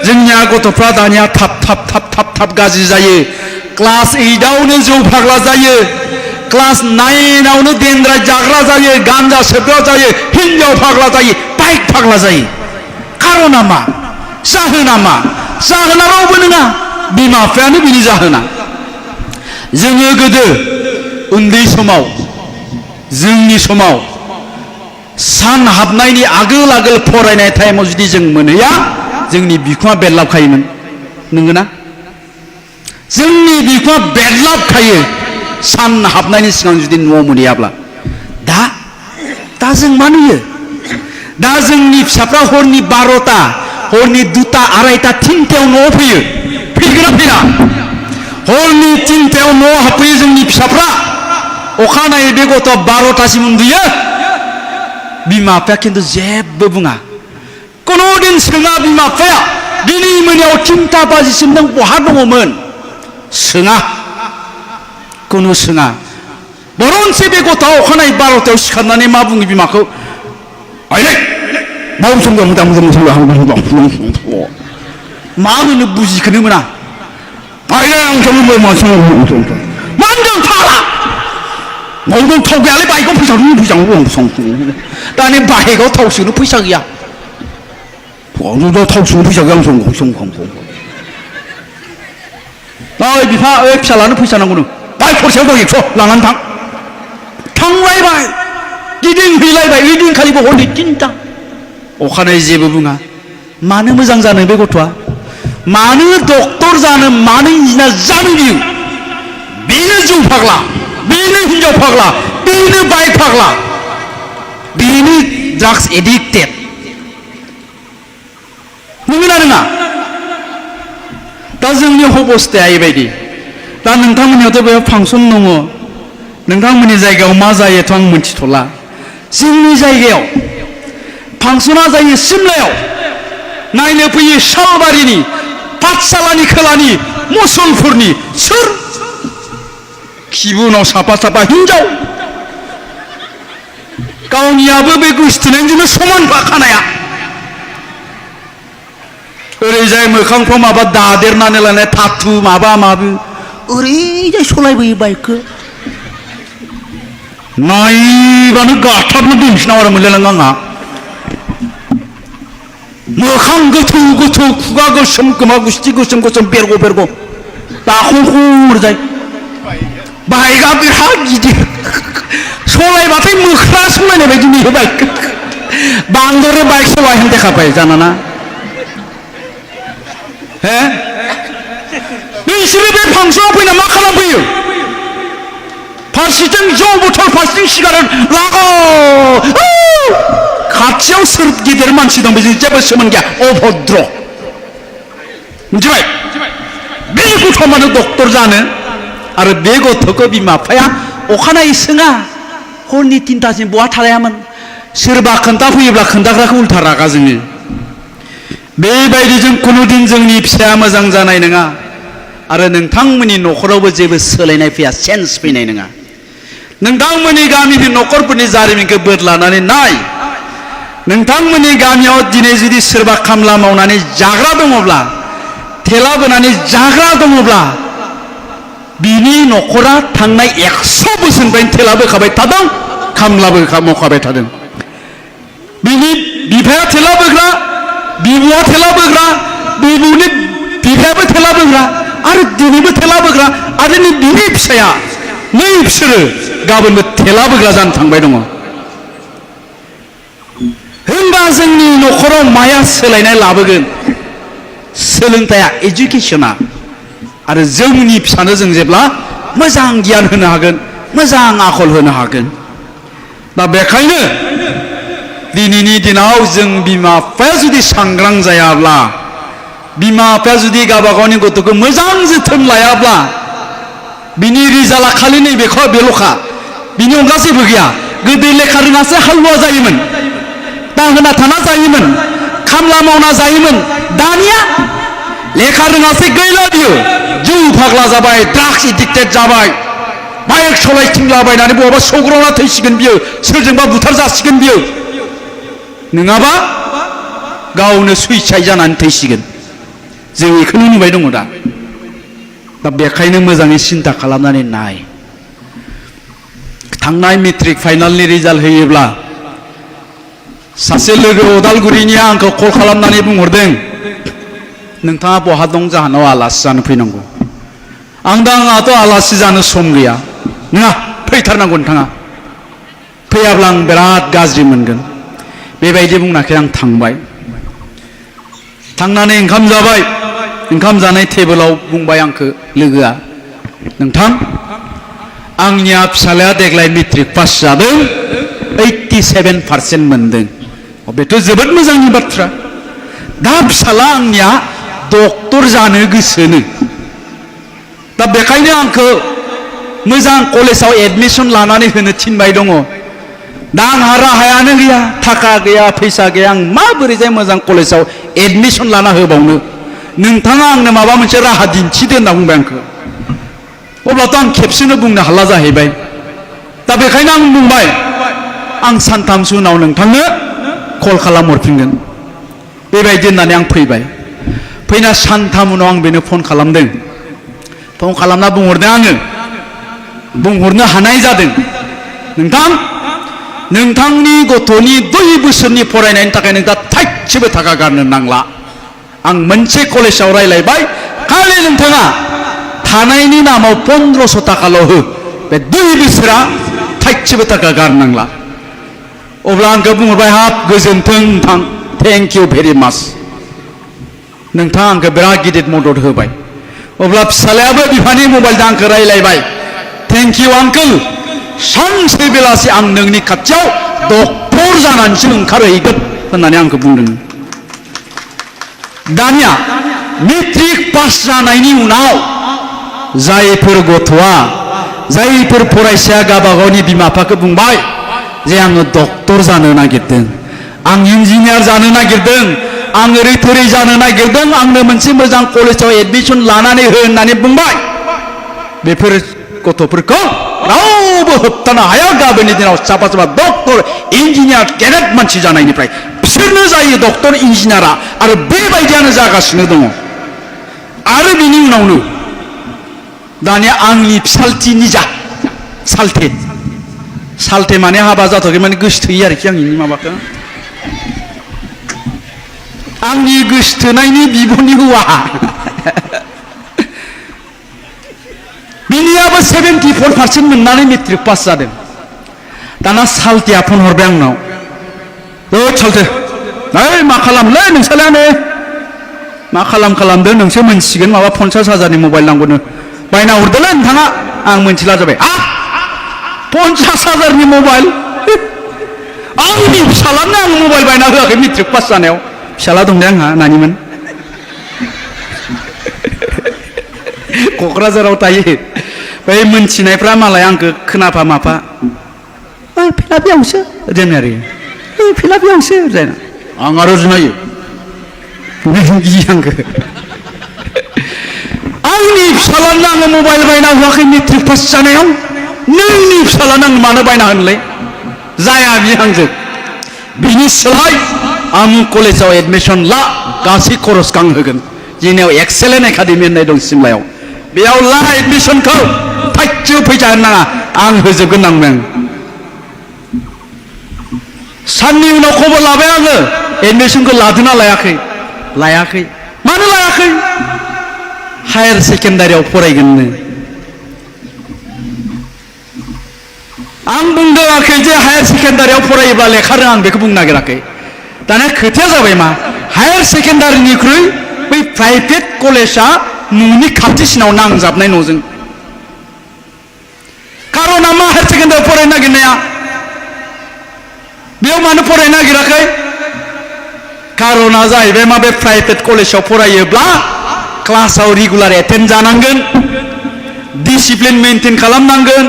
जोंनिया गथ'फ्रा दानिया थाब गाज्रि जायो। क्लास 8आवनो जौ फाग्ला जायो, क्लास 9आवनो देनद्राय जाग्रा जायो, गान्जा सोबग्रा जायो, हिन्जाव फाग्ला जायो, बाइक फाग्ला जायो। खारना मा? जाहोना मा? जाहोना रावबो नङा, बिमा बिफायानो बिनि जाहोना। जोङो गोदो उन्दै समाव, जोंनि समाव सान हाबनायनि आगोल आगोल फरायनाय टाइमाव जुदि जों मोनहैया, जोंनि बिखुङा बेरलाबखायोमोन। नंगौना? जोंनि बिखुङा बेरलाबखायो सान हाबनायनि सिगां जुदि न'आव मोनहैयाब्ला। दा जों मा नुयो? दा जोंनि फिसाफ्रा हरनि 12टा, हरनि 2टा, 2:30, 3टायाव न'आव फैयो। फैगोना फैया? हरनि 3टायाव न'आव हाबफैयो जोंनि फिसाफ्रा। अखानायै बे गथ'आ 12टासिम उन्दुयो। बिमा बिफाया खिन्थु जेबो बुङा। कुनुदिन सोङा बिमा बिफाया, दिनै मोनायाव 3टा बाजिसिम नों बहा दङमोन? सोङा, कुनु सोङा। बरनसे बे गथ'आ अखानायै 12टायाव सिखारनानै मा बुङो बिमाखौ? आइलै मा होनो बुजिखोनो मोना। मा होनदों फाग्ला? न'आव थाव गैयालै, बाइकआव फैसा दानि बाइकआव थाव सोनो फैसा गैया। थाव सोनो फैसा गैया। ओइ बिफा, ओइ फिसालानो फैसा नांगौनो, बाइक खरसेयाव दं 100, लानानै थांलायबाय, गिदिंहैलायबाय। ओइदिनखालिबो हरनि 3टा। अखानायै जेबो बुङा। मानो मोजां जानो बे गथ'आ? मानो डक्टर जानो, मानो इन्जिनियार जानो बियो? बेनो जौ फाग्ला, बेनो हिन्जाव फाग्ला, बेनो बाइक फाग्ला, बेनो ड्राग्स एडिक्टेड। नंगौना नङा? दा जोंनि अबस्थाया एबायदि। दा नोंथांमोननियावथ' बेयाव फांसन दङ, नोंथांमोननि जायगायाव मा जायोथ' आं मिन्थिथ'ला। जोंनि जायगायाव फांसना जायो सिमलायाव। नायनो फैयो सालबारिनि, पाठसालानि खोलानि, मुसलपुरनि। सोर? खिबुनाव साफा हिन्जाव। गावनियाबो बे गोसथोनायजोंनो समान खानाया। ओरैजाय मोखांफ्राव माबा दादेरनानै लानाय थाथु माबा माबि, ओरैजाय सलायबोयो बाइकखौ। नायबानो गाथाबनो दोनफिना आरो मोनलायलाङो आंहा। मोखां गोथौ, खुगा गोसोम, खोमा गुस्थि गोसोम, बेरग' दाखंखर जाय। बाइकआ बिराद गिदिर, सलायबाथाय मोख्रा सलायनाय बायदि नुयो बाइकखौ। बांद्राय बाइक सलायनो देखाबाय जानाना। नोंसोरो बे फांसनाव फैना मा खालामफैयो? फारसेथिं जौ बथल, फारसेथिं सिगारेट लागाव। खाथियाव सोर गिदिर मानसि दं बेजों जेबो सोमोन्दो गैया, अभद्र। मिथिबाय? बे गथ'आ मानो डक्टर जानो? आरो बे गथ'खौ बिमा बिफाया अखानायै सोङा, हरनि 3टासिम बहा थालायामोन? सोरबा खोन्थाफैयोब्ला खोन्थाग्राखौ उल्था रागा जोङो। बेबायदिजों कुनुदिन जोंनि फिसाया मोजां जानाय नङा। आरो नोंथांमोननि न'खरावबो जेबो सोलायनाय फैया, चेन्ज फैनाय नङा। नोंथांमोननि गामिनि न'खरफोरनि जारिमिनखौ बोदलानानै नाय। नोंथांमोननि गामियाव दिनै जुदि सोरबा खामला मावनानै जाग्रा दङब्ला, थेला बोनानै जाग्रा दङब्ला, बिनि न'खरा थांनाय 100 बोसोरनिफ्रायनो थेला बोखाबाय थादों, खामलाबो मावखाबाय थादों। बिनि बिफाया थेला बोग्रा, बिबुआ थेला बोग्रा, बिबुनि बिफायाबो थेला बोग्रा, आरो दिनैबो थेला बोग्रा, आरो बिनि फिसाया नै बिसोरो गाबोनबो थेला बोग्रा जानो थांबाय दङ। होनबा जोंनि न'खराव माया सोलायनाय लाबोगोन? सोलोंथाइया, एजुकेसना। आरो जोंनि फिसानो जों जेब्ला मोजां गियान होनो हागोन, मोजां आखल होनो हागोन। दा बेखायनो दिनैनि दिनाव जों बिमा बिफाया जुदि सांग्रां जायाब्ला, बिमा बिफाया जुदि गावबा गावनि गथ'खौ मोजां जोथोन लायाब्ला, बिनि रिजाल्टआ खालि बेल'खा, बिनि अनगा जेबो गैया। गोदो लेखा रोङासो हालुवा जायोमोन, दाहोना थाना जायोमोन, खामला मावना जायोमोन। दानिया लेखा रोङासै, गैला बियो, जौ फाग्ला जाबाय, ड्राग्स एडिक्टेड जाबाय, बाइक सलायथिंलाबायनानै बहाबा सौग्रावना थैसिगोन बियो, सोरजोंबा बुथार जासिगोन बियो, नङाबा गावनो सुइसाइड जानानै थैसिगोन। जों बेखौनो नुबाय दङ दा बेखायनो मोजाङै सिन्था खालामनानै नाय थांनाय मेट्रिक फाइनालनि रिजाल्ट होयोब्ला सासे लोगो अदालगुरिनिया आंखौ कल खालामनानै बुंहरदों नोंथाङा बहा दं जाहानाव आलासि जानो फैनांगौ आंहाथ' आलासि जानो सम गैया नङा फैथारनांगौ नोंथाङा फैयाब्ला आं बिराद गाज्रि मोनगोन बेबायदि बुंनाखै आं थांबाय थांनानै ओंखाम जाबाय ओंखाम जानाय टेबोलाव बुंबाय आंखौ लोगोआ नोंथां आंनिया फिसालाया देग्लाय मेट्रिक पास जादों 87% मोनदों बेथ' जोबोद मोजांनि बाथ्रा दा फिसाला आंनिया डक्टर जानो गोसोनो दा बेखायनो आंखौ मोजां कलेजाव एडमिसन लानानै होनो थिनबाय दङ दा आंहा राहायानो गैया थाखा गैया फैसा गैया आं माबोरैजाय मोजां कलेजाव एडमिसन लाना होबावनो नोंथाङा आंनो माबा मोनसे राहा दिन्थिदो होनना बुंबाय आंखौ अब्लाथ' आं खेबसेनो बुंनो हाला जाहैबाय दा बेखायनो आं बुंबाय आं सानथामसो उनाव नोंथांनो कल खालामहरफिनगोन बेबायदि होननानै आं फैबाय फैना सानथाम उनाव आं बेनो फन खालामदों फन खालामना बुंहरदों आङो बुंहरनो हानाय जादों नोंथां नोंथांनि गथ'नि 2 बोसोरनि फरायनायनि थाखाय नोंथाङा थाइसेबो थाखा गारनो नांला आं मोनसे कलेजाव रायलायबाय खालि नोंथाङा थानायनि नामाव 1500 थाखाल' हो बे 2 बोसोरा थाइसेबो थाखा गारनांला अब्ला आंखौ बुंहरबाय हाब गोजोन्थों नोंथां थेंक इउ भेरि माच नोंथाङा आंखौ बिराद गिदिर मदद होबाय अब्ला फिसालायाबो बिफानि मबाइलजों आंखौ रायलायबाय थेंक इउ आंकोल सानसे बेलासि आं नोंनि खाथियाव डक्टर जानानैसो ओंखारहैगोन होननानै आंखौ बुंदों दानिया मेट्रिक पास जानायनि उनाव जायफोर गथ'आ जायफोर फरायसाया गावबा गावनि बिमा बिफाखौ बुंबाय जे आङो डक्टर जानो नागिरदों आं इन्जिनियार जानो नागिरदों आं ओरै थोरै जानो नागिरदों आंनो मोनसे मोजां कलेजाव एडमिसन लानानै हो होननानै बुंबाय बेफोर गथ'फोरखौ रावबो होबथानो हाया गाबोननि दिनाव साफा साफा डक्टर इन्जिनियार गेदेर मानसि जानायनिफ्राय बिसोरनो जायो डक्टर इन्जिनियारा आरो बेबायदियानो जागासिनो दङ आरो बिनि उनावनो दानिया आंनि फिसालथि निजा सालथे माने हाबा जाथ'आखै माने गोसोथोयो आरोखि आंनि माबाखौ आंनि गोसोथोनायनि बिब'नि हौवा बिनियाबो 74% मोननानै मेट्रिक पास जादों दाना सालथेया फन हरबाय आंनाव सालथे ओइ मा खालामलै नोंसालायानो मा खालामदो नोंसो मोनसिगोन माबा 50,000नि मबाइल नांगौनो बायना हरदोलै नोंथाङा आं मोनथिला जाबाय 50,000नि मबाइल आंनि फिसालानो आं मबाइल बायना होआखै मेट्रिक पास जानायाव फिसाला दं दे आंहा नानिमोन क'क्राझाराव थायो बै मोनथिनायफ्रा मालाय आंखौ खोनाफा माफा ओइ फिलाबियावसो ओरैनो आरो ओइ फिलाबियावसो ओरैनो आं आरो जुनायो गियो आंखौ आंनि फिसालानो आङो मबाइल बायना होआखै मेट्रिक पास जानायाव नोंनि फिसालानो आं मानो बायना होनोलै जाया बियो आंजों बिनि सोलाय आमुक कलेजाव एडमिसन ला गासै खरसखौ आं होगोन जोंनियाव एक्सेलेन्ट एकाडेमि होननाय दं सिमलायाव बेयाव ला एडमिसनखौ थाइसेबो फैसा होनो नाङा आं होजोबगोन नांदों साननि उनाव खबर लाबाय आङो एडमिसनखौ लादोंना लायाखै मानो लायाखै हायार सेकेन्डारियाव फरायगोननो आं बुंदोंआखै जे हायार सेकेन्डारियाव फरायोब्ला लेखा रोङा आं बेखौ बुंनो नागिराखै दाना खोथाया जाबाय मा हायार सेकेन्डारिनिख्रुइ बै प्राइभेट कलेजा न'नि खाथिसिनाव नांजाबनाय न'जों कारना मा हायार सेकेन्डारियाव फरायनो नागिरनाया बेयाव मानो फरायनो नागिराखै कारना जाहैबाय मा बे प्राइभेट कलेजाव फरायोब्ला क्लासाव रेगुलार एटेन्ड जानांगोन डिसिप्लिन मेनटेन खालामनांगोन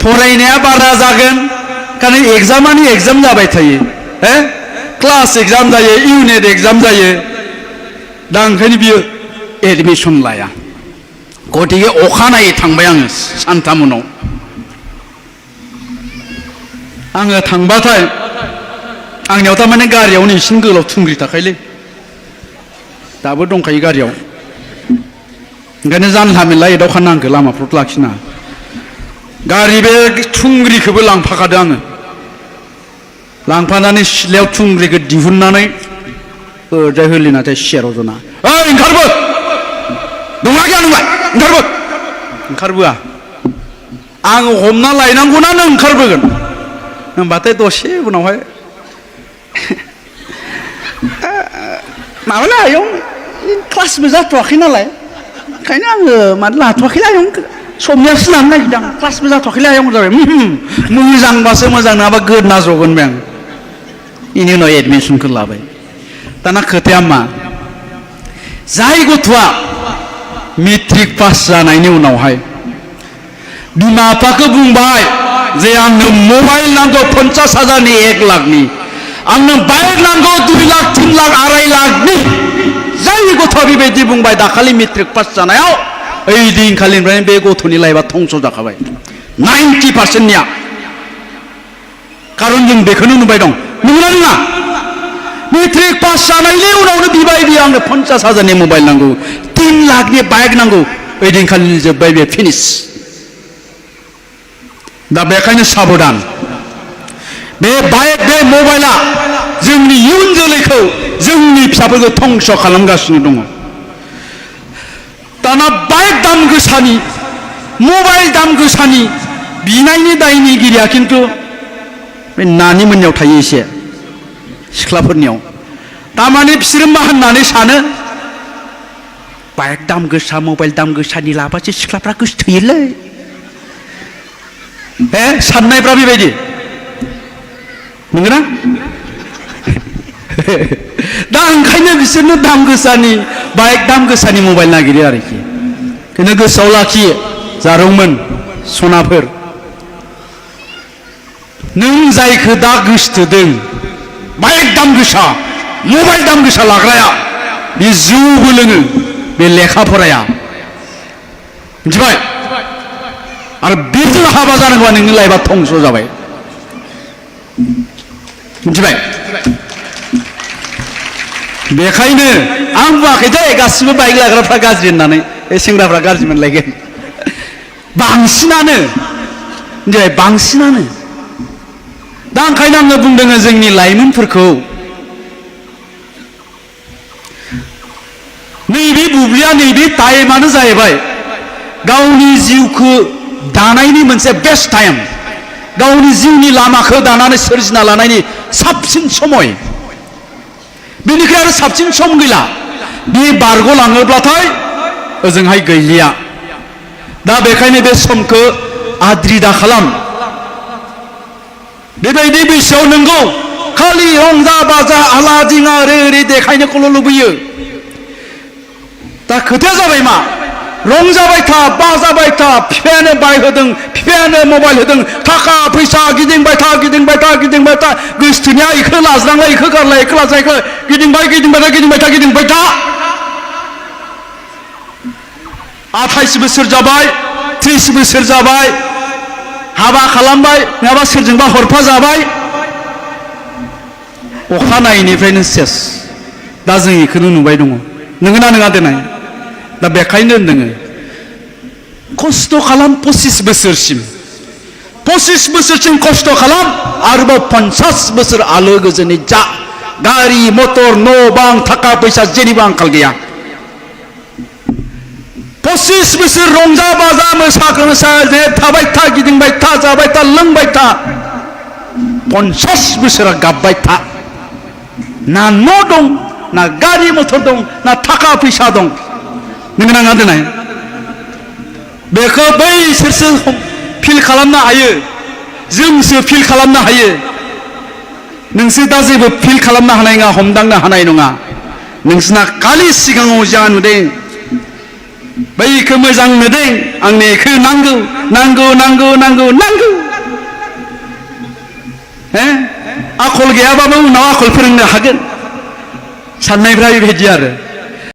फरायनाया बारा जागोन कारण एग्जामानो एग्जाम जाबाय थायो क्लास एग्जाम जायो इउनिट एग्जाम जायो दा ओंखायनो बियो एडमिसन लाया गतिके अखानायै थांबाय आङो सानथाम उनाव आङो थांबाथाय आंनियाव थारमाने गारियावनो एसे गोलाव थुंग्रि थाखायलै दाबो दंखायो गारियाव ओंखायनो जानला मेनला एदावखा नांगौ लामाफ्राव लाखिना गारि बे थुंग्रिखौबो लांफाखादो आङो लांफानानै सिथ्लायाव थुंग्रिखौ दिहुननानै ओरैजाय होलिनाथाय सियाराव जना ओइ ओंखारबो दंना गैया नोंलाय ओंखारबो ओंखारबोआ आं हमना लायनांगौना नों ओंखारबोगोन होनबाथाय दसे उनावहाय माबाला आयं क्लासबो जाथ'वाखै नालाय ओंखायनो आङो मानो लाथ'वाखैलै आयं समनियासो लानो नागिरदों आं क्लासबो जाथ'वाखैलै आयं जाबाय मोजांबासो मोजां नङाबा गोदना जगोन बे आं बेनि उनाव एडमिसनखौ लाबाय दाना खोथाया मा जाय गथ'आ मेट्रिक पास जानायनि उनावहाय बिमा बिफाखौ बुंबाय जे आंनो मबाइल नांगौ 50,000नि 1 लाखनि आंनो बाइक नांगौ 2 लाख 3 लाख 2.5 लाखनि जाय गथ'आ बेबायदि बुंबाय दाखालि मेट्रिक पास जानायाव ओइ दिनखालिनिफ्रायनो बे गथ'नि लाइफआ धंस जाखाबाय 90%निया खारन जों बेखौनो नुबाय दं नंगौना नङा मेट्रिक पास जानायनि उनावनो बिबाय बियो आंनो 50,000नि मबाइल नांगौ 3 लाखनि बाइक नांगौ ओइ दिनखालि जोब्बाय बे फिनिश दा बेखायनो साबधान बे बाइक बे मबाइला जोंनि इयुन जोलैखौ जोंनि फिसाफोरखौ धंस खालामगासिनो दङ दाना बाइक दाम गोसानि मबाइल दाम गोसानि बिनायनि दायनिगिरिया खिन्थु बे नानि मोननियाव थायो एसे सिख्लाफोरनियाव तारमाने बिसोरो मा होननानै सानो बाइक दाम गोसा मबाइल दाम गोसानि लाबासो सिख्लाफ्रा गोसोथोयोलै साननायफ्रा बेबायदि नंगौना दा ओंखायनो बिसोरनो दाम गोसानि बाइक दाम गोसानि मबाइल नागिरो आरोखि बेखौनो गोसोआव लाखियो जारौमोन सनाफोर नों जायखौ दा गोसोथोदों बाइक दाम गोसा मबाइल दाम गोसा लाग्राया बे जौबो लोङो बे लेखा फराया मिथिबाय आरो बेजों हाबा जानांगौबा नोंनि लाइफआ धंस जाबाय मिथिबाय बेखायनो आं बुङाखै दे गासिबो बाइक लाग्राफ्रा गाज्रि होननानै सेंग्राफ्रा गाज्रि मोनलायगोन बांसिनानो मिथिबाय बांसिनानो दा ओंखायनो आङो बुंदों जोंनि लाइमोनफोरखौ नैबे बुब्लिया नैबे टाइमानो जाहैबाय गावनि जिउखौ दानायनि मोनसे बेस्ट टाइम गावनि जिउनि लामाखौ दानानै सोरजिना लानायनि साबसिन समय बेनिख्रुइ आरो साबसिन सम गैला बे बारग'लाङोब्लाथाय ओजोंहाय गैलिया दा बेखायनो बे समखौ आद्रि दा खालाम बेबायदि बैसोआव नोंगौ खालि रंजा बाजा आला दिङा ओरै देखायनोखौल' लुबैयो दा खोथाया जाबाय मा रंजाबाय था बाजाबाय था बिफायानो बाइक होदों बिफायानो मबाइल होदों थाखा फैसा गिदिंबाय था गोसोथोनाया इखौ लाज्रांलाय इखौ गारलाय इखौ लाज्रां इखौ गिदिंबाय था 28 बोसोर जाबाय 30 बोसोर जाबाय हाबा खालामबाय नङाबा सोरजोंबा हरफा जाबाय अखानायैनिफ्रायनो सेस दा जों इखौनो नुबाय दङ नोंगोना नङा देनाय दा बेखायनो होनदों खस्थ' खालाम 25 बोसोरसिम खस्थ' खालाम आरोबाव 50 बोसोर आलो गोजोनै जा गारि मटर न' बां थाखा फैसा जेनिबो आंखाल गैया 25 बोसोर रंजा बाजा मोसा थाबाय था गिदिंबाय था जाबाय था लोंबाय था 50 बोसोरा गाबबाय था ना न' दं ना गारि मटर दं ना थाखा फैसा दं नोंगोना नङा देनाय बेखौ बैसोरसो फिल खालामनो हायो जोंसो फिल खालामनो हायो नोंसोर दा जेबो फिल खालामनो हानाय नङा हमदांनो हानाय नङा नोंसोरना खालि सिगाङाव जा नुदों बैखौ मोजां नुदों आंनो बेखौ नांगौ आखल गैयाबाबो उनाव आखल फोरोंनो हागोन साननायफ्रा बेबायदि आरो